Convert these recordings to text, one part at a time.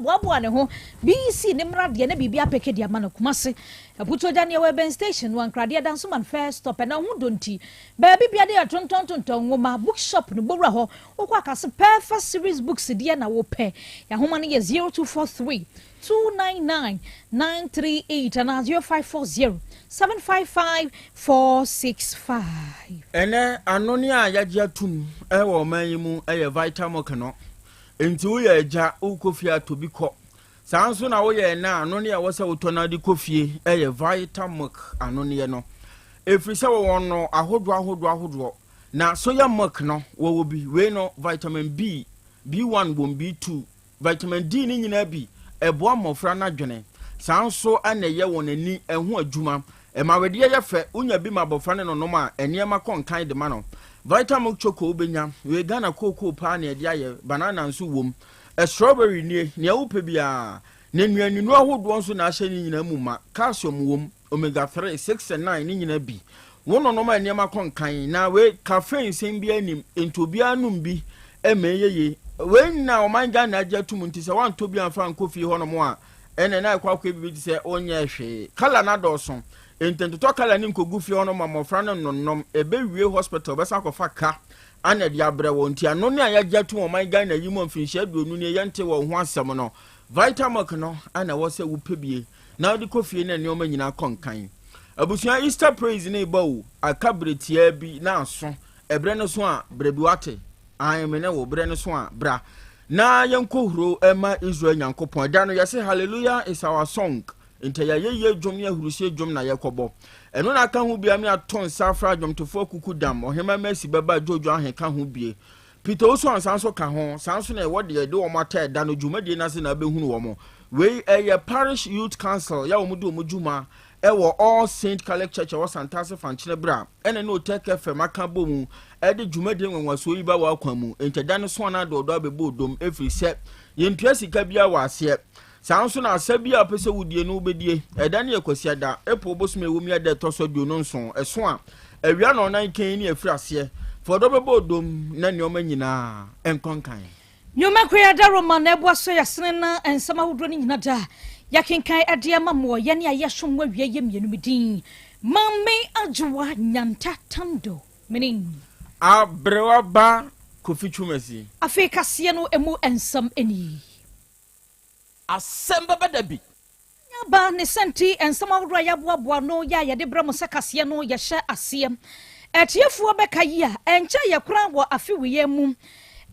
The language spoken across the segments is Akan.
boaboa ne ho BECE ne mmra deɛ na biribi apɛkɛ de ama no. Kumase Aputuo gya neɛ wɔ ɛbɛn station no ankradeɛ Dansoman first stop. Ɛna ho dɔ nti baabi bia de yɛ tontɔntontɔn nwoma, bookshop no bɔwura hɔ, wokɔ akase Perfect Series Books deɛ na wopɛ. Yɛahoma no yɛ 0243 299 938 anaa 0540 755 465. Ɛnɛ anone a yɛagye atum ɛwɔ ɔman yi mu ɛyɛ Vitamilk no. Nti woyɛ agya, wokɔ fie atɔ bi kɔ. Saa nso na woyɛ ɛna, anone a ɛwɔ sɛ wotɔ no de kɔ fie ɛyɛ Vitamilk anoneɛ no, ɛfiri sɛ wɔwɔ no ahodoɔ ahodoɔ ahodoɔ. Na soya milk no wɔwɔ bi, wei no vitamin B, B1 wɔm, B2, vitamin D ne nyinaa bi. Ɛboa mmɔfra no adwene, saa nso ɛna ɛyɛ wɔn ani ɛho adwuma, ɛma wedeɛ yɛ fɛ. Wonya bi ma abɔfra no nonom a, nneɛma kɔ nkan de ma no. Vitamilk Choco wobɛnya wei, Ghana kookoo paa na ɛde ayɛ, banana nso wom, strawberry nie, nea wopɛ biara. Na nnuaninu ahodoɔ nso na ahyɛ ne nyinaa mu ma. Calcium wom, omega 3, 6 and 9 ne nyinaa bi. Wo nonom a, nneɛma kɔ nkan. Na wei caffeine nsɛm bi anim, nti obiara nom bi ɛma ɛyɛ yie. Wei nyinaa ɔman Ghana agye atum, nti sɛ woantɔ bi amfa nkɔ fie hɔnom a, ɛnɛ na ɛkɔ akɔ bibi te sɛ wonyɛ hwee. Colour no adɔɔso, nti ntotɔ colour ne nkɔgu fie hɔnom ma mmɔfra no nonom, ɛbɛwie hospital bɛsan akɔfa ka ana de abrɛ wɔ. Nti ano ne a yɛagye atum ɔman Ghana yi mu a mfinhyia 20 nie yɛnte wɔ ho asɛm no, Vitamilk no ana ɛwɔ sɛ wopɛ bie na wode kɔ fie na nneɛma nyinaa kɔ nkan. Abusua, Easter praise ne ba o, aka bere tiaa bi na aso. Ɛberɛ no so a, berɛ bi wate aheme ne wo berɛ no so a, bra na yɛnkɔ huro ɛma Israel Nyankopɔn. Ɛda no yɛse "Hallelujah is our song", nti yɛayɛyie dwom ne ahurusie dwom na yɛkɔbɔ. Ɛno na aka ho bia me ato nsa afra dwomtofoɔ kuku dam ɔhema Mercy bɛba, Dwodwo ahe ka ho bie, Peter Osu ansa nso ka ho. Saa nso na ɛwɔ deɛ ɛde wɔn ata ɛda no dwumadie no ase na abɛhunu wɔn. Wei ɛyɛ Parish Youth Council yɛ wɔn de wɔn dwuma ɛwɔ All Saint Catholic Church ɛwɔ Santase Fankyene bra, ɛna ne Otec FM aka bɔ mu ɛde dwumadie nwanwasoɔ yi ba wɔ akwan mu. Nti ɛda no so ana de ɔdɔ abɛbɔ odom, ɛfiri sɛ yɛntua sika biara wɔ aseɛ. Saa nso na asa bi a wopɛ sɛ wodie no wobɛdie. Ɛda no yɛ Kwasiada, April bosom ɛwɔ mu yɛ da ɛtɔ so 27. Ɛso a awia na ɔnan kan ne afiri aseɛ fa ɔdɔ bɛbɔ odom na nneɛma nyinaa ɛnkɔ nkan. Nnwuma kura daroma na ɛboa so yɛsene na nsɛm ahodoɔ no nyina da yɛkenkan ɛde ama mmoɔ yɛne a yɛsom mu awie yɛ mmienu. Me din Mame Adwoa Nyanta Tando menin. Aberewa ba Kofi Twumasi. Afei kaseɛ no emu nsɛm ani. Asɛm bɛbɛ da bi. Aba ne sɛnti nsɛm ahodoɔ a yɛaboaboa no yɛ a yɛde brɛ mo sɛ kaseɛ no yɛhyɛ aseɛ. Atiefoɔ bɛka yi a ɛnkyɛ yɛ kora wɔ afe wiyɛ mu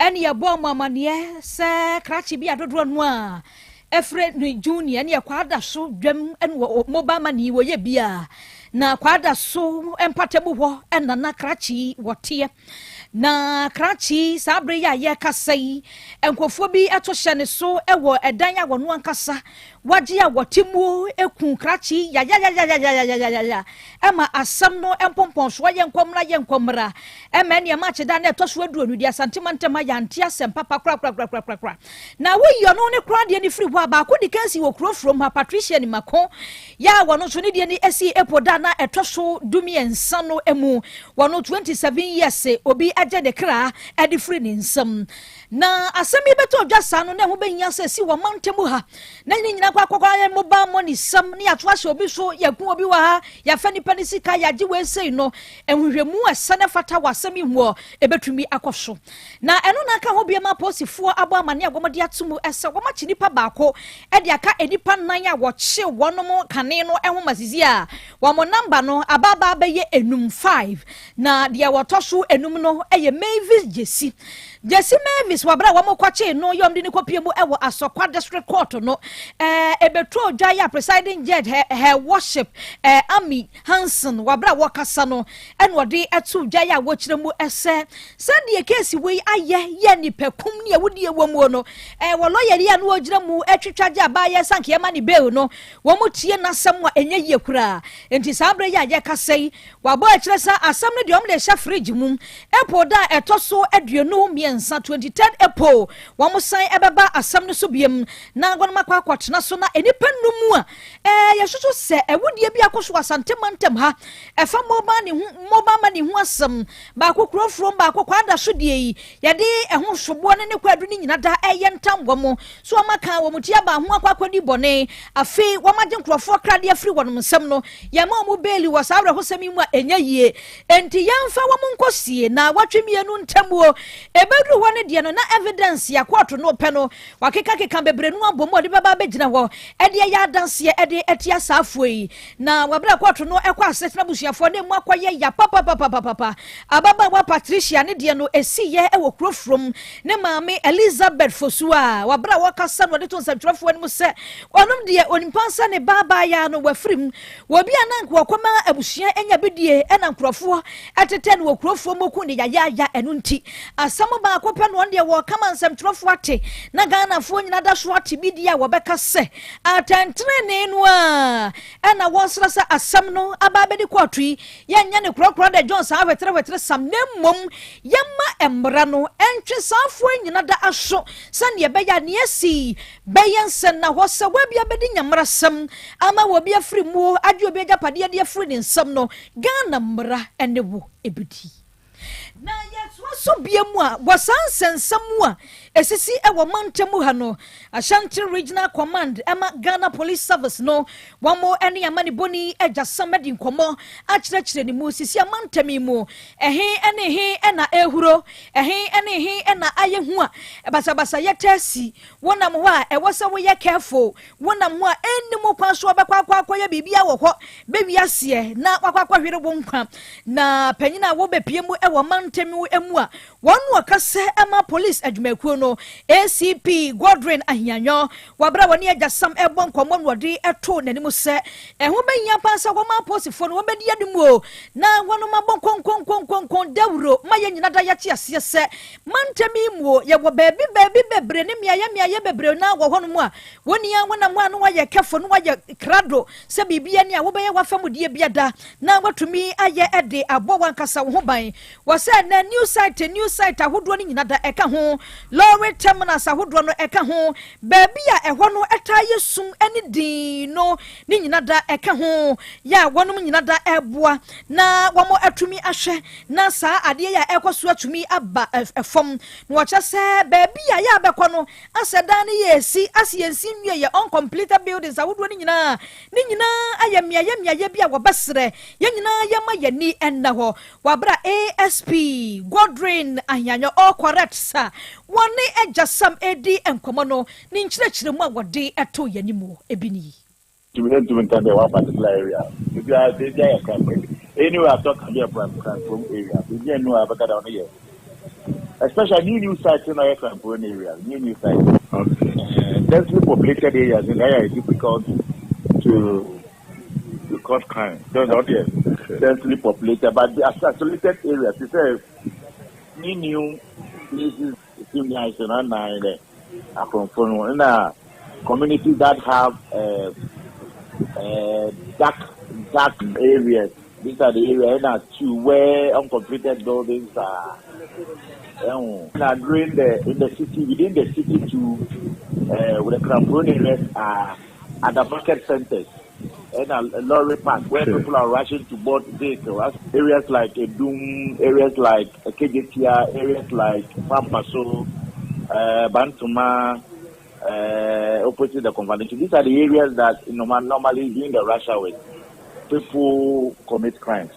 ɛne yɛbɔ mo amanneɛ sɛ krakye bi adodoɔ no a ɛfrɛ no Junior ɛne yɛkɔ ada so dwam ɛne wɔ mobile money wɔyɛ bi a na kwada so mpatamu hɔ ɛna na krakye wɔteɛ. Na krakye saa bere yi a yɛrekasa yi, nkurɔfoɔ bi ɛto hyɛ ne so ɛwɔ ɛdan a wɔn ankasa wagye a wɔte mu, eku krakye yayayayayayayaya ɛma asɛm no mpɔmpɔnsoɔ yɛ nkɔmmra yɛ nkɔmmra ɛma nneɛma akyeda na ɛtɔ so 20 di Asantema ntɛm a yɛante asɛm papa korakorakorakorakora. Na woyi ɔno ne koraa deɛ ne firi hɔ a, baako di kan si wɔ kuro furom ha, Patricia Nimako yɛ a wɔno nso ne deɛ ne asi epo da na ɛtɔ so 13 no mu. Wɔno 27 years, obi agye ne kra ɛde firi ne nsam. Na asɛm yi bɛtɔ dwa saa no na ɛho bɛhia sɛ si wɔ mantam ha na ne nyinaa kɔ akɔkɔ ayɛ mobile money sɛm ne yɛato ahyɛ obi so, yɛku obi wɔ ha, yɛafa nipa ne sika, yɛagye wei sei no, nhwehwɛmu ɛsɛ ne fata wɔ asɛm yi ho ɛbɛtumi akɔ so. Na ɛno na aka ho biama apolisifoɔ abɔ amane a wɔde ato mu ɛsɛ wɔmakye nipa baako ɛde aka nipa nnan a wɔkye wɔnom kane no ɛho ma sisi a wɔn namba no abaabaa bɛyɛ enum, five. Na deɛ wɔtɔ so enum no ɛyɛ Mavis Jesi, Jesi Mavis. Wabere a wɔn kɔkye no yɛ wɔn de ne kɔpie mu ɛwɔ Asɔkwa District Court no, ɛbɛtu odwa yɛ a presiding judge, Her Worship Ami Hanson, wabere a wɔkasa no ɛna ɔde ɛto dwa yɛ a wɔkyerɛ mu ɛsɛ sɛdeɛ case wei ayɛ yɛ nipakum ne awudie wɔ mu no, wɔ lɔya yi a no wɔgyina mu ɛtwitwa gye abaayɛ sankeɛ ma ne bail no, wɔn mu tie n'asɛm a ɛnyɛ yie koraa. Nti saa abere yi a yɛkasa yi, wabɔ akyerɛ sɛ asɛm no deɛ wɔn de hyɛ fridge mu. April da a ɛtɔ so 23. mmiɛnsa, 23rd April, wɔn san ɛbɛba asɛm no so biem na wɔn akɔ akɔtena so, na nnipa num a yɛsoso sɛ ɛwudie bi akɔ so Asante mantam ha ɛfa mobile ne ho, mobile money ho asɛm, baako kurofurom, baako kwada so deɛ yi yɛde ɛho soboɔ ne ne kwadu ne nyina da ɛyɛ ntam wɔ mo so wɔn aka wɔn ti aba ho akɔ akɔdi bɔne. Afei wɔn agye nkurɔfoɔ kradeɛ afiri wɔn nsam no, yɛma wɔn bail wɔ saa awerɛhosɛm yi mu a ɛnyɛ yie, nti yɛmfa wɔn nkɔ sie na wɔtwe mmienu ntam o. Ebɛduru hɔ no deɛ no, na evidence yɛ kɔɔto no pɛ no, wakekakeka bebree no abɔ mu a ɔde bɛba abɛgyina hɔ ɛde ɛyɛ adanseɛ ɛde ɛtia saa afoɔ yi. Na wabere kɔɔto no ɛkɔ asetena abusuafoɔ ne mu akɔyɛ ya papapapapapa. Ababaawa Patricia ne deɛ no esi yɛ ɛwɔ kuro furom, ne maame Elizabeth Fosu a wabere a wɔkasa no, wɔde to nsɛntwerɛfoɔ anim sɛ ɔnom deɛ onimpa nsa ne baabaayaa no wafiri mu wɔbi a na nka wɔkɔma abusua anya bi die, ɛna nkurɔfoɔ ɛtetɛ no wɔ kurofoɔ mu ku ne yayaaya. Ɛno nti asɛm baako pɛ no, ɔno deɛ wɔkama nsɛmtwerɛfoɔ ate na Ghanafoɔ nyina da so ate bi die a wɔbɛka sɛ atɛntenenee no a ɛna wɔnsrɛ sɛ asɛm no aba abɛdi kɔɔto yi, yɛnyɛ ne korɔkorɔ de John saa hwɛterɛhwɛterɛ sam, na mmom yɛma mmara no ɛntwe saafoɔ nyina da aso sɛneɛ ɛbɛyɛ a neɛ si bɛyɛ nsɛnna hɔ sɛ wabia bɛdi nyamrasɛm ama wɔbi afiri mu agye obi agyapadeɛ de afiri ne nsɛm no, Ghana mmara ne wo ɛbɛdi. Na yɛtoa so bia mu a, wɔ saa nsɛnsɛm mu a ɛsisi wɔ mantam mu ha no, Ashanti Regional Command ɛma Ghana Police Service no, wɔn ne amanebɔni agyasam adi nkɔmmɔ akyerɛkyerɛ ne mu sisi amantam yi mu, ɛhe ne he na ɛhuro, ɛhe ne he na ayɛ hu a basabasa yɛtɛ si. Wonam hɔ a, ɛwɔ sɛ woyɛ careful. Wonam hɔ a, ɛnni kwan so wɔbɛkɔ akɔ akɔyɛ biribi wɔ hɔ bɛwi aseɛ na wakɔ akɔhwere wo nkwa. Na panyin a wɔbɛpie mu wɔ mantam mu a wɔn wɔkasa ma police adwumakuo no, ACP Godwin Ahianyɔ, wabra wɔne agyasam ɛbɔ nkɔmmɔ no, wɔde ɛto n'anim sɛ ɛho bɛhia paa sɛ wɔn apolisifoɔ no wɔbɛdi anim o na wɔn abɔ nkonkonkonkonkon dawuro ma yɛn nyina da yɛte aseɛ sɛ mantam yi mu o, yɛwɔ baabi baabi bebree ne mmeayɛ mmeayɛ bebree na wɔ hɔnom a wɔn nia wɔnam hɔ a no wɔayɛ kɛfo no, wɔayɛ krado sɛ biribi ani a wobɛyɛ w'afamudeɛ biada na watumi ayɛ ɛde abɔ wankasa wo ho ban. Wɔsɛ na new site, new site ahodoɔ no nyina da ɛka ho, lorry terminals ahodoɔ no ɛka ho, baabi a ɛhɔ no ɛtaa yɛ sum ne din no ne nyina da ɛka ho, yɛ a wɔnom nyina da ɛboa na wɔn atumi ahwɛ na saa adeɛ yɛ a ɛkɔ so atumi aba ɛfam. Na wɔkyɛ sɛ baabi a yɛ abɛkɔ no asɛ dan no yɛ esi asɛ yɛnsi nwie, yɛ uncompleted buildings ahodoɔ no nyinaa ne nyinaa ayɛ mmeayɛ mmeayɛ bi a wɔbɛsrɛ yɛn nyinaa yɛma yɛni ɛnna hɔ. Wabra ASP Godwin Ahianyɔ, all correct sa wɔne agyasam edi nkɔmɔ no, ne nkyerɛkyerɛ mu a wɔde ɛto yɛn anim ebi ni. Tumi ntumi nka dɛ one particular area ebi a ebi ayɛ crime anywhere atɔ can be a crime prone area. Ebi enu a bɛka da ɔno yɛ especially new new sites na ɔyɛ crime prone area, new new sites. Densely populated areas in there is difficult to record crime. So not yet densely populated, but the isolated areas, you say new new places seem nice and nine akorɔmfo no na communities that have dark dark areas. These are the areas na two where uncompleted buildings are. Now during the in the city, within the city too, with the crime prone areas are at the market centers and a lorry park where people are rushing to board vehicles. Areas like Edum, areas like Kejetia, areas like Pampaso, Bantama, opposite the convention. These are the areas that normally during the rush hours, people commit crimes.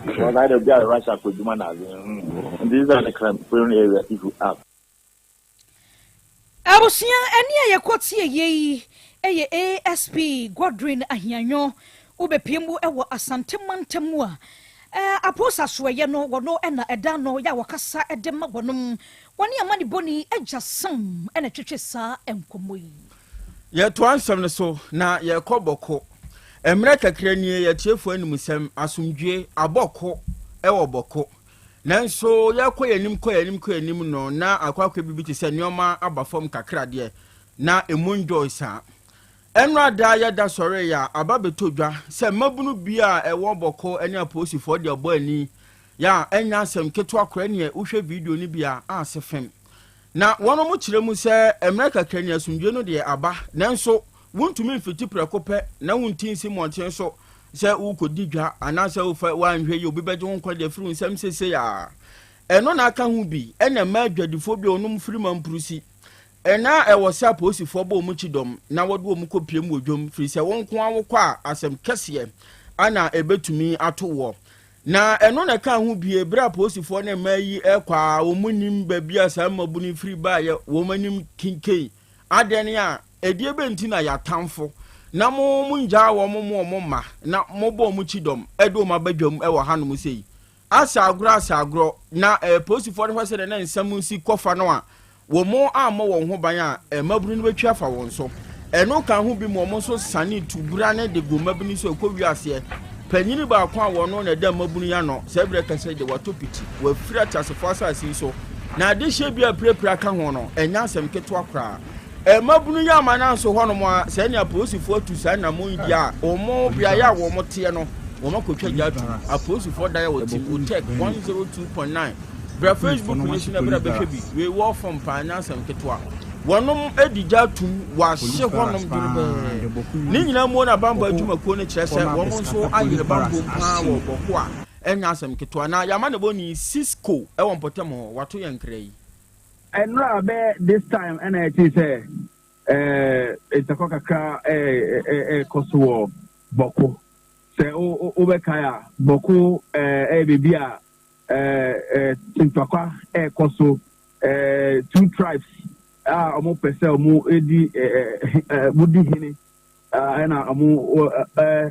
Because either be a rush hour, and these are the crime prone areas if you ask. Abusua, ɛne a yɛkɔ tie yie yi ɛyɛ ASP Godwin Ahianyɔ. Wobɛpie mu ɛwɔ Asante mantam mu a aposa soɛyɛ no, wɔno ɛna ɛda no yɛ a wɔkasa ɛde ma wɔnom wɔne amanebɔni agya sam ɛna twetwe saa nkɔmmɔ yi. Yɛtoa nsɛm no so na yɛkɔ Bawku. Mmerɛ kakra nie, yɛtiefoɔ anim sɛm asomdwie abɔko ɛwɔ Bawku, nanso yɛkɔ yɛnim kɔ yɛnim kɔ yɛnim no na akɔ bibi te sɛ nneɛma aba fam kakra deɛ na emu ndwɔe saa. Ɛno ada yɛda sɔre yɛ a aba bɛtɔ dwa sɛ mmabunu bi a ɛwɔ Bawku ne apolisifoɔ de abɔ ani. Yɛ a ɛnyɛ asɛm ketewa koraa neɛ wohwɛ video no bi a ase fem. Na wɔnom kyerɛ mu sɛ mmerɛ kakra ni asomdwoeɛ no deɛ aba nanso wontumi mfiti prɛko pɛ na wonti nsi mmɔnten so sɛ worekɔdi dwa anaasɛ wofa woanhwɛ yie obi bɛgye wo nkwa de afiri wo nsam seesei a. Ɛno na aka ho bi na ɛma adwadifoɔ bi a wɔnom firi Mampurusi na ɛwɔ sɛ apolisifoɔ bɔ wɔn kyidɔm na wɔde wɔn kɔpiem wɔ dwam firi sɛ wo nko ara wokɔ a asɛm kɛseɛ ana ɛbɛtumi ato woɔ. Na ɛno na ɛkaa ho bie berɛ a apolisifoɔ ne mmaa yi rekɔ a wɔn nnim baabi a saa mmabunu yi firi baeɛ, wɔn anim kinkei. Adɛn a ɛdeɛ bɛn nti na yɛatamfo na mo mongyaa wɔn mo wɔn mma na mobɔ wɔn kyidɔm de wɔn aba dwam wɔ hanom sei? Asɛ agorɔ asɛ agorɔ, na apolisifoɔ no hwɛ sɛdeɛ na nsɛm si kɔ fa no a, wɔn ammɔ wɔn ho ban a, mmabunu no bɛtwi afa wɔn so. Ɛno ka ho bi ma wɔn nso sane tu brane de gu mmabunu so ɛkɔ wiaseɛ. Panyini baako a wɔno na ɛda mmabunu yi ano saa berɛ kɛsɛ deɛ watɔ piti, wafiri ateasefoɔ asase yi so, na adehyeɛ bi a apirapira ka ho no, ɛnyɛ asɛm ketewa koraa. Mmabunu yi ama no anso hɔnom a, sɛɛ ne apolisifoɔ atu saa anammɔn yi deɛ a, wɔn beaeɛ a wɔn teɛ no, wɔn akɔtwa gya atum. Apolisifoɔ dan a wɔte Otec 102.9. Bra Facebook no so na bra bɛhwɛ bi. Wei wɔ fam paa, ɛnyɛ asɛm ketewa. Wɔnom di gya atum, wɔahye hɔnom dwerebɛɛ. Ne nyinaa muo na bammɔ adwumakuo no kyerɛ sɛ wɔn nso ayere bammɔ mu paa wɔ Bɔko a, ɛnyɛ asɛm ketewa. Na yɛamanebɔni Cisco wɔ mpɔtam hɔ, wato yɛn nkra yi. Ɛnora bɛyɛ this time ɛna yɛtee sɛ ntɔkwa kakra ɛrekɔ so wɔ Bɔko. Sɛ wobɛkae a, Bɔko ɛyɛ baabi a ntɔkwa ɛrekɔ so. Two tribes a wɔpɛ sɛ wɔdi wɔdi hene ɛna wɔn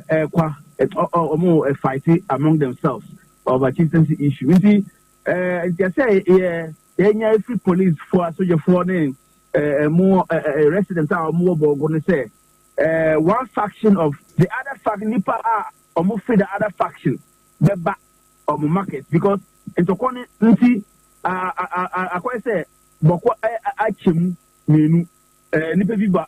ɛrekwa wɔn fight among themselves over chieftaincy issue. Nti nti ɛsɛ yɛ yɛnya efiri policefoɔ asogyafoɔ ne ɛmo resident a wɔn wɔ bɔɔgo no sɛ one faction of the other faction nipa a wɔn firi the other faction bɛba wɔn market because ntɔkwa no nti akɔyɛ sɛ bɔkɔ akyɛ mu mmienu nipa bi ba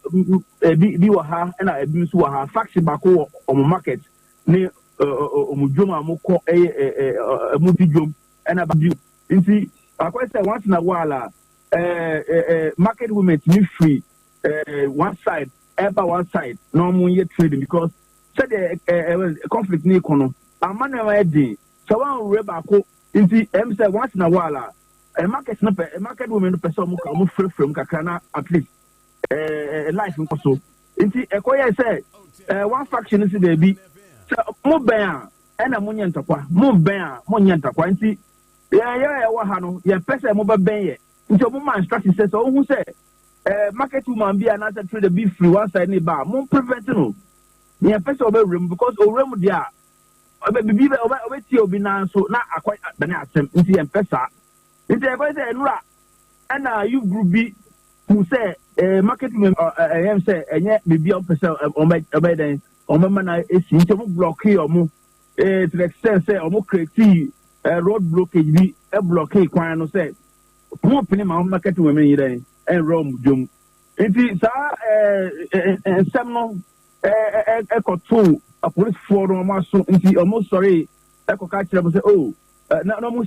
ebi bi wɔ ha ɛna ebi nso wɔ ha faction baako wɔ wɔn market ne wɔn dwom a wɔkɔ ɛyɛ ɛmo di dwom ɛna ba bi nti akɔyɛ sɛ once in a while a market women tumi firi one side ɛba one side na wɔn yɛ trading because sɛdeɛ ɛɛ conflict ne kɔ no ama nneɛma yɛ den sɛ wɔn awura baako nti ɛm sɛ once in a while a market no pɛ market women no pɛ sɛ wɔn ka wɔn firafira mu kakra na at least ɛɛ life nkɔ so nti ɛkɔyɛ sɛ one faction no si beebi sɛ mo bɛn a ɛna mo nyɛ ntɔkwa mo bɛn a mo nyɛ ntɔkwa nti yɛn yɛ ɛwɔ ha no yɛpɛ sɛ mo bɛ bɛn yɛ nti ɔmo ma instruction sɛ sɛ ɔho sɛ market woman bi anaasɛ trader bi firi one side ne ba a mo prevent no yɛpɛ sɛ ɔbɛwura mu because owura mu deɛ a ɔbɛ bibi bɛ ɔbɛ ɔbɛtie obi nan so na akɔ bɛne asɛm nti yɛmpɛ saa nti ɛkɔyɛ sɛ ɛnura ɛna youth group bi hu sɛ market women ɛyɛm sɛ ɛnyɛ biribi a ɔmpɛ sɛ ɔbɛ ɔbɛyɛ dɛn ɔbɛma na esi nti ɔmo block ɔmo to the extent sɛ ɔmo create road blockage bi ɛblock kwan no sɛ ɔmo pene ma ɔmo market women yi dɛn ɛnwura ɔmo dwom nti saa ɛɛ nsɛm no ɛɛ ɛkɔto apolisifoɔ no ɔmo aso nti ɔmo sɔre ɛkɔka kyerɛ mo sɛ o na na ɔmo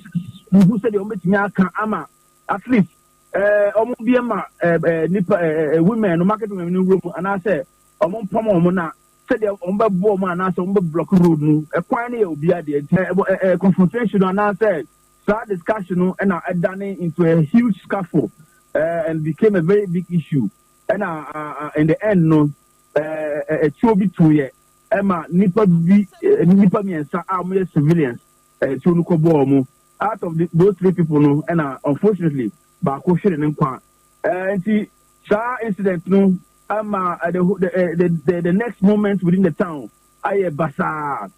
hu sɛdeɛ ɔmo betumi aka ama at least ɔmo bi ma ɛɛ ɛɛ nipa ɛɛ women no market women no wura mu anaasɛ ɔmo mpɔm ɔmo na sɛdeɛ ɔmo bɛ bɔ ɔmo anaasɛ ɔmo bɛ block road no ɛkwan no yɛ obi adeɛ nti ɛɛ ɛɛ confrontation no anaasɛ saa discussion no ɛna ɛdane into a huge scuffle and became a very big issue ɛna in the end no ɛɛ ɛtuo bi tu yɛ ɛma nipa bi nipa mmiɛnsa a wɔyɛ civilians ɛtuo no kɔ bɔɔ wɔn out of those three people no ɛna unfortunately baako hwere ne nkwa nti saa incident no ama the the the next moment within the town ayɛ basaa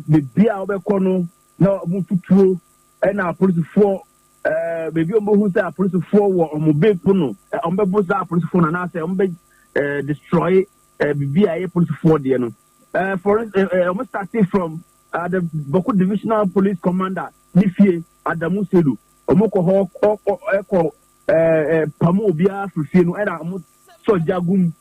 beebi a wɔbɛkɔ no na wɔn tutuo ɛna apolisifoɔ beebi a wɔn bɛhu sɛ apolisifoɔ wɔ wɔn beepo no wɔn bɛbo saa apolisifoɔ no anaasɛ wɔn bɛ destroy bibi a ɛyɛ polisifoɔ deɛ no for instance wɔn starting from the Bawku divisional police commander ne fie Adamu Sedu wɔn kɔ hɔ ɛkɔ ɛɛ pamu obiara firi fie no ɛna wɔn sɔ gya gum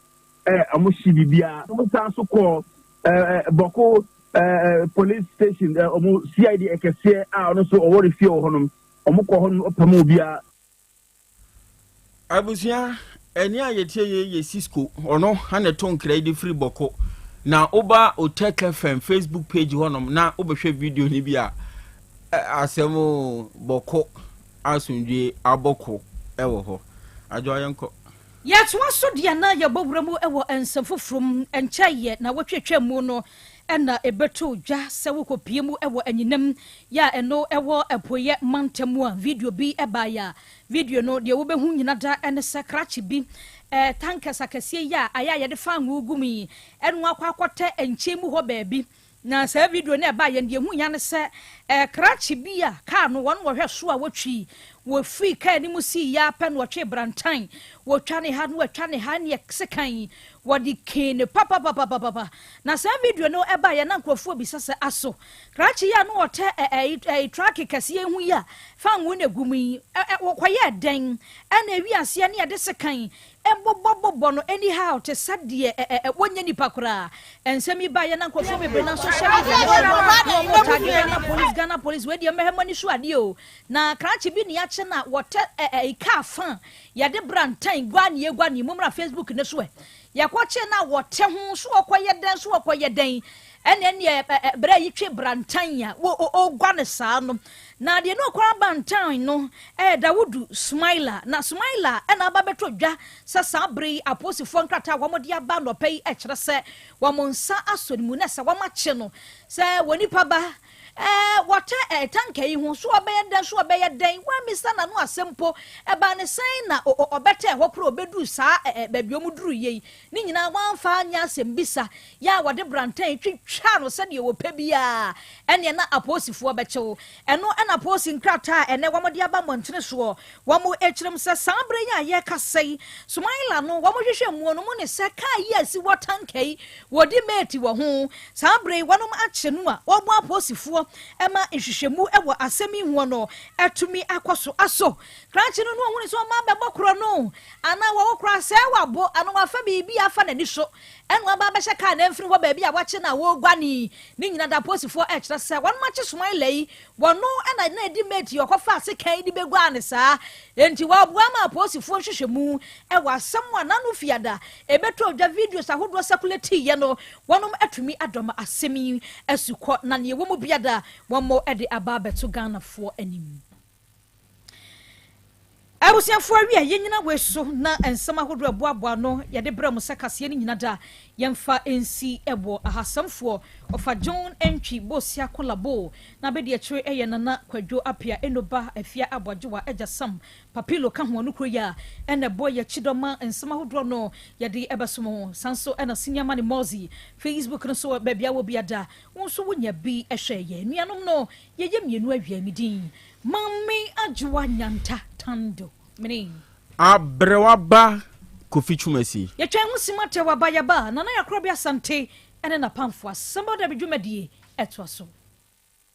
ɛɛ wɔn hyi biribiara wɔn san so kɔ ɛɛ Bawku. ɛɛ police station ɛ ɔmo CID ɛkɛseɛ a ɔno nso ɔwɔ ne fie wɔ hɔnom ɔmo kɔ hɔnom ɔpam obiara. Abusua, ɛne a yɛtie yɛ yɛ Cisco, ɔno ana ɛto nkra yi de firi Bɔko. Na woba Otec FM Facebook page hɔnom na wobɛhwɛ video no bi a, asɛm o, Bɔko asomdwe abɔko ɛwɔ hɔ. Adwoa, yɛnkɔ. Yɛtoa so deɛ na yɛbɔ wura mu wɔ nsɛm foforɔ mu. Nkyɛn na wɔtwetwa mu no ɛna ɛbɛto dwa sɛ wokɔpie mu wɔ Anyinam yɛ a ɛno ɛwɔ Apueyɛ mantam a video bi ɛbaeɛ a video no deɛ wobɛhu nyina da ɛne sɛ krakye bi tankers akɛseɛ yi a ayɛ a yɛde fa ngo gu mu yi ɛno akɔ akɔtɛ nkyɛn mu hɔ baabi. Na saa video no ɛbaeɛ deɛ hu ya ne sɛ krakye bi a kaa no wɔn wɔhwɛ so a wɔtwi wɔfiri kaa no mu sii yɛ apɛ no wɔtwe brantan wɔtwa ne ha no wɔtwa ne ha ne sekan wɔde kee ne papapapapapa. Na saa video no ɛbaeɛ na nkurɔfoɔ bisa sɛ aso krakye yi a no wɔtɛ ɛɛ truck kɛseɛ ho yi a fa ngo na egu mu yi ɛ wɔkɔyɛ dɛn ɛna ewi aseɛ ne yɛde sekan ɛbobɔbobɔ no anyhow te sɛ deɛ ɛ ɛ wɔnyɛ nipa koraa. Nsɛm yi baeɛ na nkurɔfoɔ bebree na social media no so na wɔn tag Ghana Police, Ghana Police. Wei deɛ mmɛhɛ mo ani so adeɛ o. Na krakye bi ne akye na wɔtɛ ɛ ɛ kaa fa yɛde brantan gua ne egua ne mu mmra Facebook ne so. Ɛ yɛkɔkye na wɔtɛ ho so wɔkɔyɛ dɛn so wɔkɔyɛ dɛn ɛne ɛneɛ ɛ berɛ yi twe brantan a wɔ ɔgua ne saa no. Na deɛ ne ɔkɔra bantan no ɛyɛ Dawudu Smaila. Na Smaila ɛna aba bɛtɔ dwa sɛ saa bere yi apolisifoɔ nkrataa a wɔde aba nɔpɛ yi ɛkyerɛ sɛ wɔn nsa asɔ ne mu na sɛ wɔn akye no sɛ wɔ nipa ba wɔtɛ tanker yi ho so ɔbɛyɛ dɛn so ɔbɛyɛ dɛn. Wɔamisa n'ano asɛm mpo ɛbaa ne sɛn na ɔbɛtɛ hɔ koro ɔbɛduru saa baabi ɔmo duru yie yi ne nyinaa wɔamfa anyɛ asɛm bisa yɛ a wɔde brantan twitwa no sɛdeɛ wɔpɛ biara. Ɛneɛ na apolisifoɔ bɛkyew ɛno. Ɛna apolisi nkrataa a ɛnɛ wɔn de aba mmɔntene soɔ wɔn akyerɛm sɛ saa bere yi a yɛrekasa yi, Sumaila no wɔn hwehwɛ mu no mu ne sɛ kaa yi a si wɔ tanker yi wɔdi mate wɔ ho. Saa bere yi wɔn akye no a wɔbɔ apolisifoɔ ɛma nhwehwɛmu ɛwɔ asɛm yi ho no ɛtumi akɔ so. Aso krakye no no ohun sɛ ɔma abɛbɔ korɔ no anaa wɔwɔ korɔ asɛe wabo anaa wafa biribi afa n'ani so ɛna waba abɛhyɛ kaa na mfiri hɔ baabi a wakye na wɔreguane ne nyina da. Apolisifoɔ ɛkyerɛ sɛ wɔn akye Sumaila yi, wɔno ɛna na edi mate ɔkɔfa ase kan de bɛgua ne saa. Nti wɔaboa ma apolisifoɔ nhwehwɛmu ɛwɔ asɛm a nano fiada ɛbɛtɔ dwa videos ahodoɔ circulate yɛ no wɔnom atumi adɔm asɛm yi asukɔ na nea ɛwɔ mu biada wɔn mo ɛde aba abɛto Ghanafoɔ anim. Abusuafoɔ, awi a yɛnyina wei so na nsɛm ahodoɔ ɛboaboa no yɛde brɛ mo sɛ kaseɛ no nyina da yɛmfa nsi ɛwɔ ahasamfoɔ ɔfa John Entwi Bosia Kolabo na bɛdi akyire ɛyɛ Nana Kwadwo Apia Enoba Afia Aboagyewa Agya Sam Papilo ka ho. Ɔno kuro yi a ɛna ɛbɔ yɛkyi dɔma nsɛm ahodoɔ no yɛde ɛbɛsom ho. San so ɛna Senior Mane Mozi Facebook no so baabi a wɔ biada wo nso wonya bi ɛhwɛ yɛ nuanom no. Yɛyɛ mmienu awia. Mi din Maame Adwoa Nyanta Tando mene. Aberewa ba Kofi Twumasi. Yɛtwa ho sima tɛ waba yaba Nana Yɛkorɔbe Asante ɛne napamfo asɛm ɔda bi dwumadie ɛtoa so.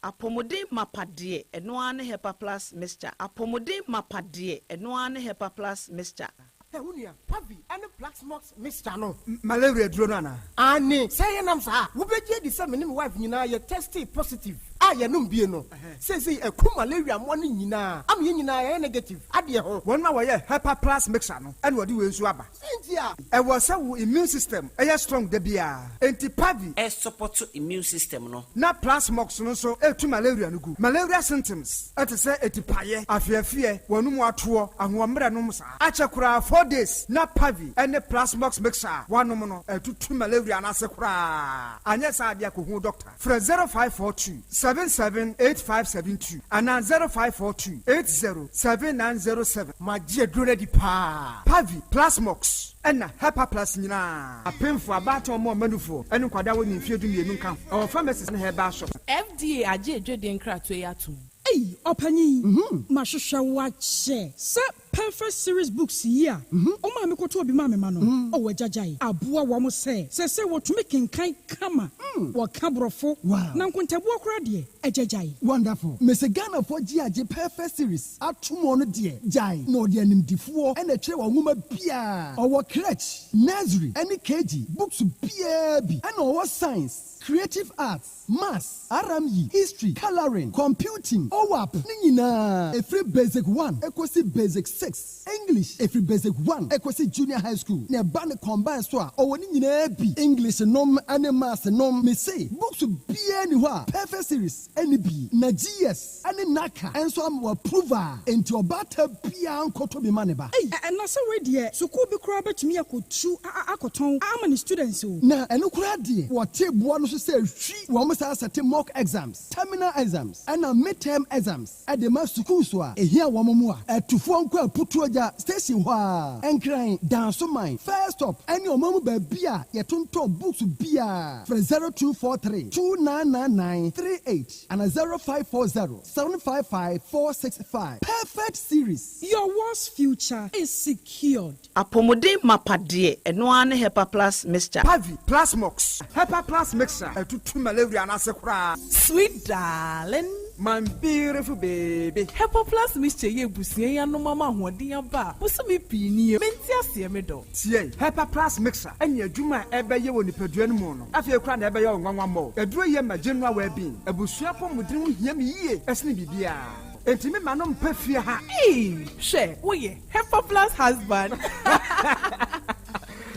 Apɔmuden mapa deɛ, ɛno ara ne Hepa Plus Mixture. Apɔmuden mapa deɛ, ɛno ara ne Hepa Plus Mixture. Ɛ wo nua, Pavi ɛne Plasmox Mixture no. Malaria duro no anaa? Ane sɛ yɛnam saa, wobɛgye adi sɛ me ne me wife nyinaa yɛ tested positive a yɛnom bie no seesei ɛku malaria mmoa no nyinaa ama yɛn nyinaa yɛyɛ negative adeɛ ho. Wɔn a wɔyɛ Hepa Plus Mixture no ɛna wɔde wei nso aba. Sɛ nti a ɛwɔ sɛ wo immune system ɛyɛ strong da biara, enti Pavi ɛsupport immune system no. Na Plasmox no nso ɛtu malaria no gu. Malaria symptoms ɛte sɛ etipaeɛ, afeafeɛ, wɔn mu atoɔ, ahoɔmmerɛ nom saa akyɛ koraa 4 days na Pavi ɛne Plasmox Mixture a wanom no ɛtutu malaria no ase koraa. Anyɛ saa adeɛ akɔhu doctor. Frɛ 0542 778572 anaa 0542 807907. Magye aduro no adi paa. Pavi, Plasmox ɛna Hepa Plus nyinaa, apemfo, abaatan, ɔmo ɔmanufoɔ ɛne nkwadaa wɔ ne mfeɛ 12 nka ho. Ɛwɔ pharmacies ne herbal shop. FDA agye edwede nkratoɔ yi atom. Ei, ɔpanyin, mahwehwɛ wo akyɛ sɛ. Perfect Series Books yi a wo maame kɔtɔɔ bi maa me ma no, ɔwɔ agyagyae aboa wɔn sɛ seesei wɔtumi kenkan kama, wɔka Borɔfo, na nkontabuo koraa deɛ, agyagyae. Wonderful. Mese Ghanafoɔ gye agye Perfect Series atom ɔno deɛ gyae na ɔde animdifoɔ na ɛtwerɛ wɔ nwoma biara. Ɔwɔ crèche, nursery ɛne KG books biara bi ɛna ɔwɔ science, creative arts, Maths, RME, History, Colouring, Computing, OAP ne nyinaa ɛfiri Basic one kɔsi Basic 6, English ɛfiri Basic 1 kɔsi Junior High School na ɛba no combine so a ɔwɔ ne nyinaa bi, English nom ne Maths nom, mese books biara nni hɔ a Perfect Series nni bi na GS ne NaCCA nso ama wɔ approve a enti ɔbaatan biara nkɔtɔ bi ma ne ba. Ei, na sɛ wei deɛ sukuu bi koraa bɛtumi akɔtu akɔtɔn ama ne students o. Na ɛno koraa deɛ wɔte boɔ no so sɛ hwi, wɔn saa sɛte mock exams, terminal exams ɛna mid-term exams de ma sukuus a ɛhia wɔn mmoa. Atufoɔ nkɔ Aputuogya station hɔ ara, Nkran, Dansoman, First Stop ɛne ɔman mu baabi a yɛtontɔn books biara. Frɛ 0243 2999 38 ana 0540 755 465. Perfect Series. Your world's future is secured. Apɔmuden mapa deɛ, ɛno ara ne Hepa Plus Mixture. Pavi, Plasmox, Hepa Plus Mixture atutu malaria no ase koraa. Sweet darling. My beautiful baby. Hepa Plus Mixture yi abusua yi anom ama ahoɔden aba a bosome pii nie. Mente aseɛ me dɔ. Tie! Hepa Plus Mixture ne adwuma a ɛbɛyɛ wɔ nipadua no mu no, afei koraa na ɛbɛyɛ wo nwanwa mmɔ. Aduro yi ma general well-being. Abusua apɔmuden ho hia me yie sene biribiara. Enti me ma no mpa fie ha. Eii hwɛ woyɛ Hepa plus husband.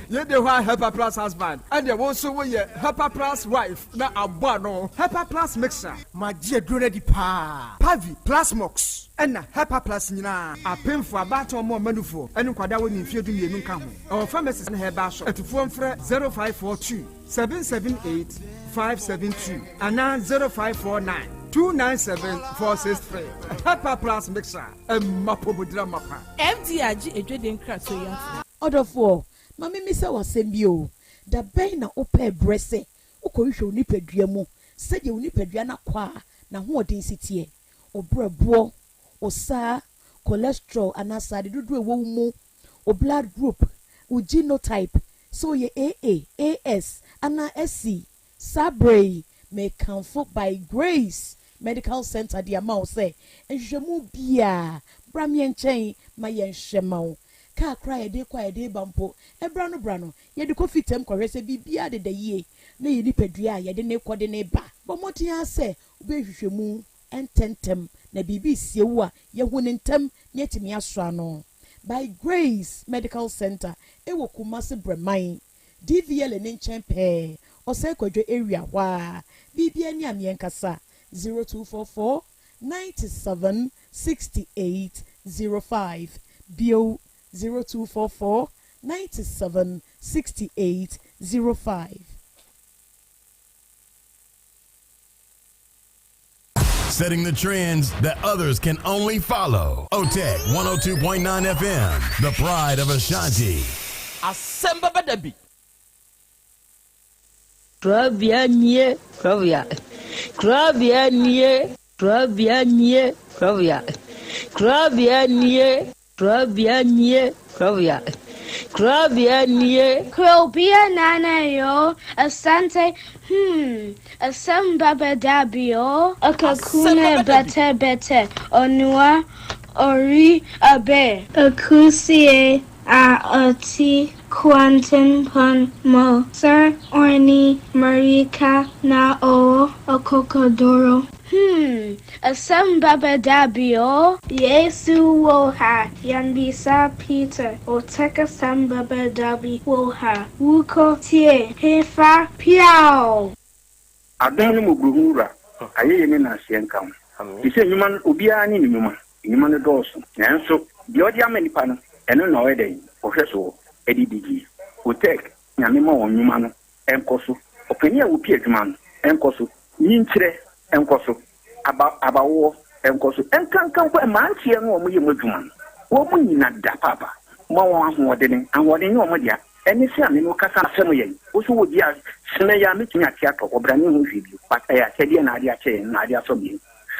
Yei de hɔ a Hepa plus husband ɛneɛ wo nso woyɛ Hepa plus wife na abɔ ano. Hepa plus mixer. Magye aduro no adi paa. Pavi, Plasmox ɛna Hepa plus nyinaa. Apemfoɔ, abaatan ɔmo ɔma nufoɔ ɛne nkwadaa a wɔnni mfeɛ 12 nka ho. Ɛwɔ pharmacies ne herbal shop. Atufoɔ mfrɛ 0542 778 572 anaa 0549 297 463. Hepa plus mixer ɛma pomodira mapa. FDA agye adwadie nkratoɔ yi atom. Ɔdɔfoɔ, ma memmisa wo asɛm bi o, da bɛn na wopɛɛ berɛ sɛ wokɔhwehwɛ wo nipadua mu sɛdeɛ wo nipadua no akwaa n'ahoɔden si teɛ, wo berɛboɔ, wo saa, cholesterol anaa sradeɛ dodoɔ a ɛwɔ wo mu, wo blood group, wo genotype, sɛ woyɛ AA, AS anaa SC? Saa berɛ yi, mekamfo By Grace Medical Center de ama wo sɛ nhwehwɛmu biara, bra me nkyɛn ma yɛnhwɛ ma wo. Kaa koraa a yɛde rekɔ a yɛde reba mpo, ɛberɛ ano berɛ ano, yɛde kɔ fitam kɔhwɛ sɛ biribiara deda yie na yɛn nipadua a yɛde no rekɔ de no reba. Bɔ mmɔden ara sɛ wobɛyɛ nhwehwɛmu ntɛmntɛm na biribi resie wo a, yɛahu no ntɛm na yɛatumi asɔ ano. By Grace Medical Center wɔ Kumasi Brɛman, DVLA no nkyɛn pɛɛ, Ɔsɛe Kwadwo area hɔ ara. Biribiara ni a meɛnkasa, 0244 97 68 05, bio, 0244 97 68 05. Setting the trends that others can only follow. OTEC 102.9 FM, the pride of Ashanti. Asɛm bɛba da bi. Korabea nie, korabea, korabea nie, korabea nie, korabea, korabea nie, korabea nie, korabea, korabea nie. Krobea Nana yoo, Asante hmm, Asem baba dabi oo. Asɛm Akakune bɛba da bi. bete bete, Onua ori abe. Akusie a ɔte kwantempɔn mu. Sir Orni Marika na ɔwɔ akokoduro. Hmm, asɛm bɛba da bi o. Yesu wɔ ha, yɛmmisa Peter, Otec asɛm bɛba da bi wɔ ha, Wokɔ tie hefa piaw! Adom ne mmɔborɔhunu Wura, ayɛyie ne nnaaseɛ nka wo. Te sɛ nnwuma no, obiara ne ne nnwuma. Nnwuma no dɔɔso, nanso deɛ ɔde ama nnipa no, ɛno na ɔyɛ dɛn? Ɔhwɛ soɔ de di die. Otec, Nyame ma wɔn nnwuma no nkɔ so. Ɔpanin a ɔpi adwuma no nkɔ so. Nyinkyerɛ nkɔ so. Aba, abawoɔ nkɔ so. Ɛnkanka mpo mmeranteɛ no a wɔyɛ mu adwuma no, wɔn nyina da paapa. Ma wɔn ahoɔdene. Ahoɔden nyɛ wɔn dea. Ɛne sɛ a me ne wo kasa asɛm yɛn. Wo so wɔ bi a, sene yɛ a mɛtumi ate atɔ. Ɔbrane ho hwee bio. But ɛyɛ akyɛdeɛ na ade akyɛ yɛn, na ade asɔ yɛn.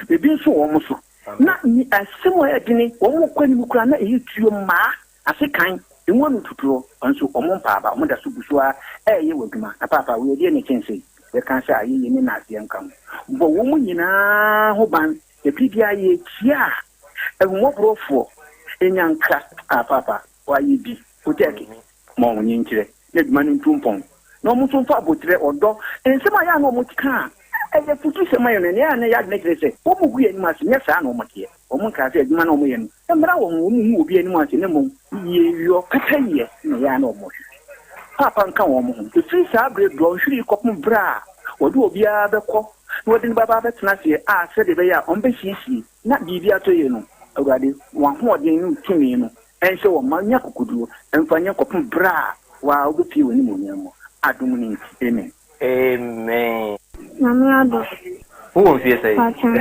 Ebi nso wɔ wɔn so. Na ne asɛm a ɛyɛ dene, wɔn rekɔ anim koraa na ɛyɛ tuo mmaa, asekan, emu ano tutuo, nso wɔn mpa aba, wɔn da so gu so ara reyɛ wɔn adwuma. Na paapa, wei ɛdeɛn na ɛkyɛn sei? Yɛka sɛ ayɛyie ne nnaseɛ nka ho. Bɔ wɔn nyinaa ho ban, na bere biara yɛkyia a, ahummɔborɔfoɔ nya nkra, Ah, paapa, woayɛ bi, wotɛɛke. Ma wɔn nkyerɛ na adwuma no ntu mpɔn, na wɔn nso mfa aboterɛ, ɔdɔ, nsɛm a ɛyɛ a na wɔkeka a ɛyɛ afutusɛm ma yɛn no, nea ɛyɛ a na ɛyɛ adwene kyerɛ sɛ wɔgu yɛn anim ase. Nyɛ saa na wɔteɛ. Wɔnkaa sɛ adwuma no a wɔyɛ no mmra wɔn ho, wɔnhu obi anim ase, na mmom yieyɔ, pɛpɛyɛ na ɛyɛ a na wɔhwehwɛ. Paapa nka wɔn ho. Ɛfiri saa berɛ dɔnhwere yi kɔpem berɛ a wɔde obiara bɛkɔ na wɔde no bɛba abɛtena aseɛ a sɛdeɛ ɛbɛyɛ a wɔbɛsiesie na biribi atɔ yie no, Awurade, w'ahoɔden ne wo tumi no Ɛnhyɛ wɔn mma nnya akokoduro mfa nyɛ kɔpem berɛ a wo ara wobɛpue w'animuonyam mu, adom no nti, amen. Amen. Nyame adom. Wo wɔ mfie sɛn? Pakyɛ.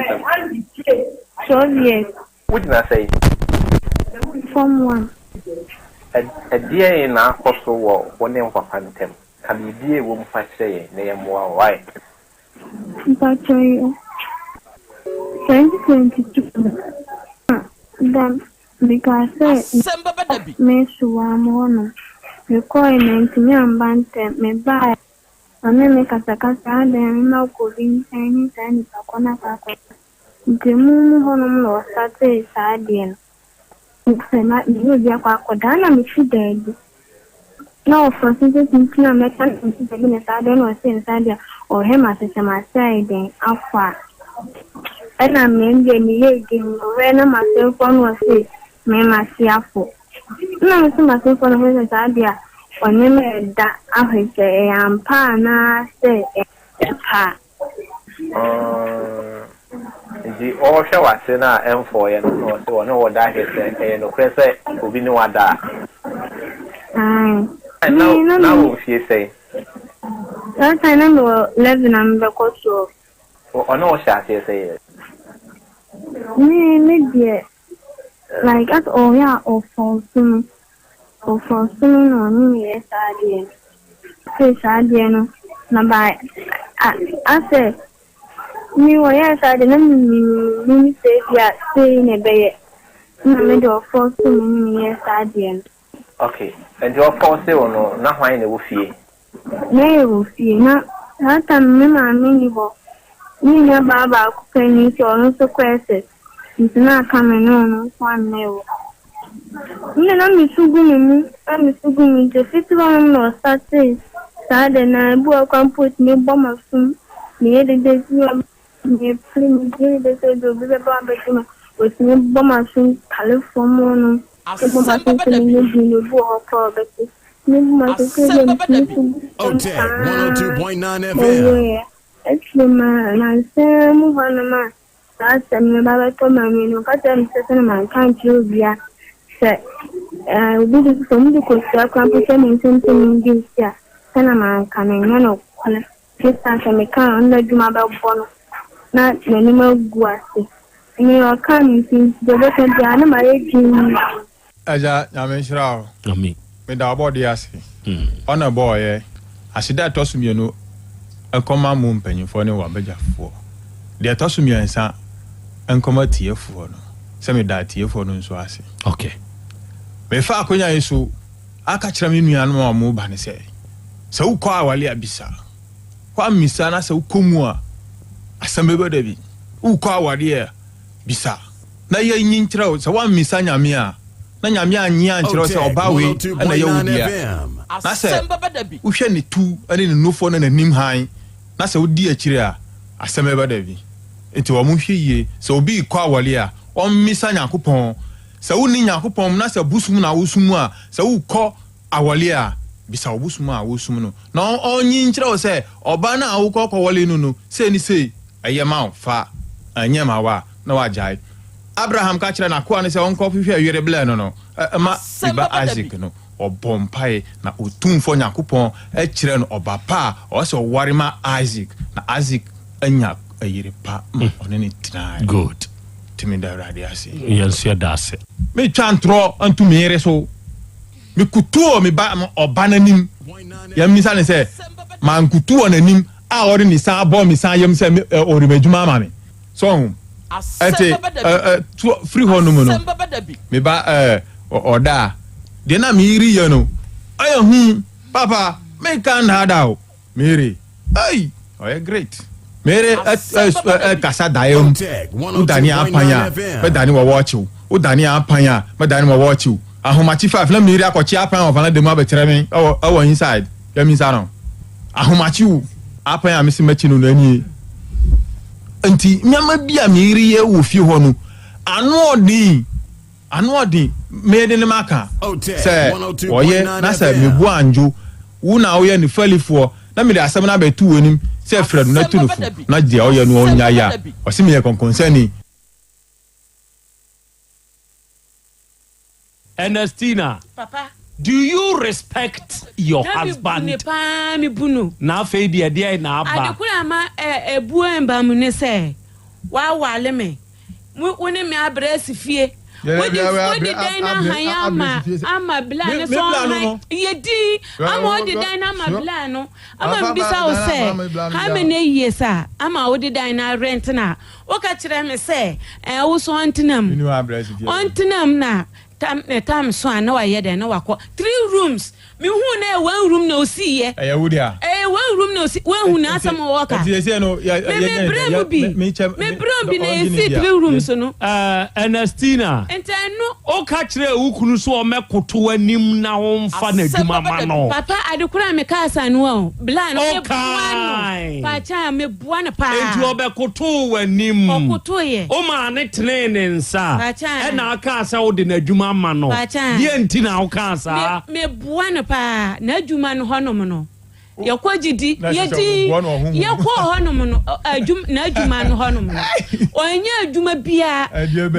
12 years. Wo gyina sɛn? Form one. Ɛdeɛn na akɔ so wɔ wo ne wo papa ntam? Ka biribi a ɛwɔ mu fa kyerɛ yɛn na yɛmmoa wo, wai? Mpakyɛ yo. 2022 no na dɛm Mekaa sɛ mesoaa mo hɔ no, mekɔe mantumi amba ntɛm. Mebae a, ɔne me kasakasa, adɛn a mema wokɔ obi nkyɛn ne saa nipa kɔ no akɔ akɔsa. Nti mo mu hɔnom na wɔstartee saa adeɛ no. Sɛ me ne obi akɔ akɔda a na mese daabi. Na ɔfrɛ so sɛ tenten a mɛka no nti dabi na saa deɛ na ɔse nsa deɛ ɔhwɛ m'ase sɛ m'ase ayɛ dɛn afɔ a ɛna me deɛ meyɛ din ɔhwɛ na m'asefoɔ no ɔse me m'ase afɔ ɛna me se m'asefoɔ no ɔhwɛ sɛ saa deɛ a ɔne me ɛda ahwɛ sɛ ɛyɛ ampa anaa sɛ ɛyɛ pa a. Umm nti ɔrehwɛ w'ase no a ɛmfɔeɛ no na ɔse ɔne wo da ahwɛ sɛ ɛyɛ nokorɛ sɛ obi ne wo ada a? Ae. Na Me na na me wɔ mfie sɛn? That time na mewɔ 11 a mebɛkɔ 12. Ɔne wo hyɛ aseɛ sɛn? Me me deɛ like as ɔyɛ a ɔfɔɔso me. Ɔfɔɔso me na ɔne me yɛ saa adeɛ no. Ɔsee saa adeɛ no na by a asɛ me wɔyɛɛ saa adeɛ na me menim sɛ ebia sei na ɛbɛyɛ na me deɛ ɔfɔɔso me ne me yɛɛ saa adeɛ no. Ok, nti ɔfɔɔse wo no na hwan na ɛwɔ fie? Na yɛwɔ fie na saa time no me maame nni hɔ, me nua baa baako pɛ ni nti ɔno nso kɔ SS nti na aka me ne ɔno nko ara na ɛwɔ hɔ. Nna na me su gu me mu, na me su gu me nti ofiti hɔ nom na ɔstartee saa de no ara, ebi wɔ hɔ koraa mpo otumi bɔ m'asom, meyɛ dede bi wɔ hɔ mepere meyɛ dede sɛ ebi obi bɛba abɛgye me, otumi bɔ m'asom tale fam hɔ nom, bɔ m'asom sɛ menyɛ bi na ebi wɔ hɔ koraa a ɔbɛte. Asɛm bɛba da bi. Otec 102.9 FM. Akyiri ma nnansa mu hɔnom a saa asɛm no ba bɛtɔ maame no, ɔka kyerɛɛ me sɛ sɛnea manka ankyerɛ obiara sɛ obi de sɛ wɔde kosua koraa mpo hyɛ me nsam sɛ mendi nsi a, sɛnea manka no ɛnyɛ nokorɛ. Esiane sɛ mekaa a ɔno n'adwuma bɛbɔ no na n'anim agu ase. Nea ɔkaa no nti, deɛ ɔbɛka biara na mayɛ dinn. Agya Nyame nhyira wo. Amen. Meda ɔbɔdeɛ ase. Ɔna ɛbɔɔ yɛ. Aseda a ɛtɔ so mienu nkɔma mo mpanyinfoɔ ne w'abagyafoɔ. Deɛ ɛtɔ so miɛnsa nkɔma atiefoɔ no, sɛ meda atiefoɔ no nso ase. Okay. Mefa akonya yi so aka kyerɛ me nuanom a wɔn ba no sɛ, sɛ wokɔ awale a bisa. Woammisa na sɛ wokɔ mu a, asɛm bɛba da bi. Wokɔ awadeɛ a, bisa. Na yɛ nyi nkyerɛ wo, sɛ woammisa Nyame a, na Nyame annye ankyerɛ wo sɛ ɔbaa wei na ɛyɛ wo dea, na sɛ wohwɛ ne tu ne ne nufoɔ ne n'anim hann, na sɛ wodi akyire a, asɛm bɛba da bi. Nti wɔn nhwɛ yie, sɛ obi rekɔ awɔre a, ɔmmisa Nyankopɔn. Sɛ wonni Nyankopɔn mu na sɛ bosom na wosom a, sɛ wokɔ awɔre a, bisa wo bosom a wosom no, na ɔnyi nkyerɛ wo sɛ ɔbaa no a wokɔ kɔwɔre no no, sei ne sei, ɛyɛ ma wo, fa, ɛnyɛ ma wo a, na wagyae. Abraham ka kyerɛɛ n'akoa no sɛ ɔnkɔhwehwɛ yere blɛ no no ma ne ba Isak no. Ɔbɔɔ mpae, na Otumfoɔ Nyankopɔn kyerɛɛ no ɔba pa a ɔwɔ sɛ ɔware ma Isak, na Isak anya yere pa ma ɔne no tenae. Good. Nti meda Awurade ase. Yɛn nso yɛda ase. Metwa ntorɔ nto me yere so. Mekutu wɔ me ba ɔba no anim. Yɛmmisa no sɛ, mankutu wɔ n'anim a ɔde ne nsa abɔ me nsa yam sɛ ɔrema adwuma ama me? So ɔho? Ɛte ɛ ɛ to firi hɔ nom no, me ba ɛ ɔda a, deɛ na me yere yɛ no, ɔyɛ hu papa, menka nnaadaa o, me yere, ei, ɔyɛ great. Me yere ɛ ɛ ɛ kasa daeɛ mu, wodane apan a, mɛdane wɔ wɔɔkye wo, wodane apan a, mɛdane wɔ wɔɔkye wo. Ahomakye five na me yere akɔkye apan wɔ valanda mu abɛkyerɛ me ɛwɔ ɛwɔ inside, yɛ me nsa no. Ahomakye o, apan a mese mɛkye no no nie. Nti nneɛma bi a me yere yɛ wɔ fie hɔ no, ano ɔden, ano ɔden. Mede ne maka sɛ ɔyɛ na sɛ mebu anjo, wo na woyɛ ne falifoɔ na mede asɛm no abɛto w'anim sɛ frɛ no na tu no fo na deɛ ɔyɛ no ɔnyae a, ɔse meyɛ kɔnkɔnsani. Ernestina, Papa. do you respect your Na me bu husband? ne paa, me bu no. Na afei deɛ deɛn na aba? Ade koro a ama ɛ ebuo mba mu ne sɛ, w'awale me, wo wo ne me abrɛ asi fie, wode wode dan no ahan ama ama bla no sɛ ɔnhan, yɛ din ama wode dan no ama bla no, ama mebisa wo sɛ how many years a ama wode dan no arent no a, Woka kyerɛ me sɛ, Ɛɛ, wo so ɔntena mu. Ɔntena mu na tam ne tam so a na wayɛ dɛn na wakɔ. Three rooms. Mehuu na ɛyɛ one room na osiiɛ. Ɛyɛ wo dea. Ɛyɛ one room na osi. Woahu n'asɛm a wɔka. Nti seesei no, yɛ Me me brɛ mu bi. Me brɛ mu bi na esi three rooms no. Ɛɛ, Ernestina. Nti ɛno. Woka kyerɛɛ wo kunu sɛ ɔmmɛkoto w'anim na womfa n'adwuma mma no. Papa, ade koro a mekaa saa no o, bla no, meboa no. Ɔkae. Paakyaa, meboa no paa. Enti ɔbɛkotoo w'anim. Ɔkotoeɛ. Womaa no tenee ne nsa. Paakyaa. Ɛnna wokaa sɛ wode n'adwuma ama no. Paakyaa. Deɛn nti na wokaa saa? Me, meboa no paa. N'adwuma no hɔnom no, yɛkɔ gyidi, yɛdi, yɛkɔɔ hɔnom no, adwuma, n'adwuma no hɔnom no, ɔnyɛ adwuma biara.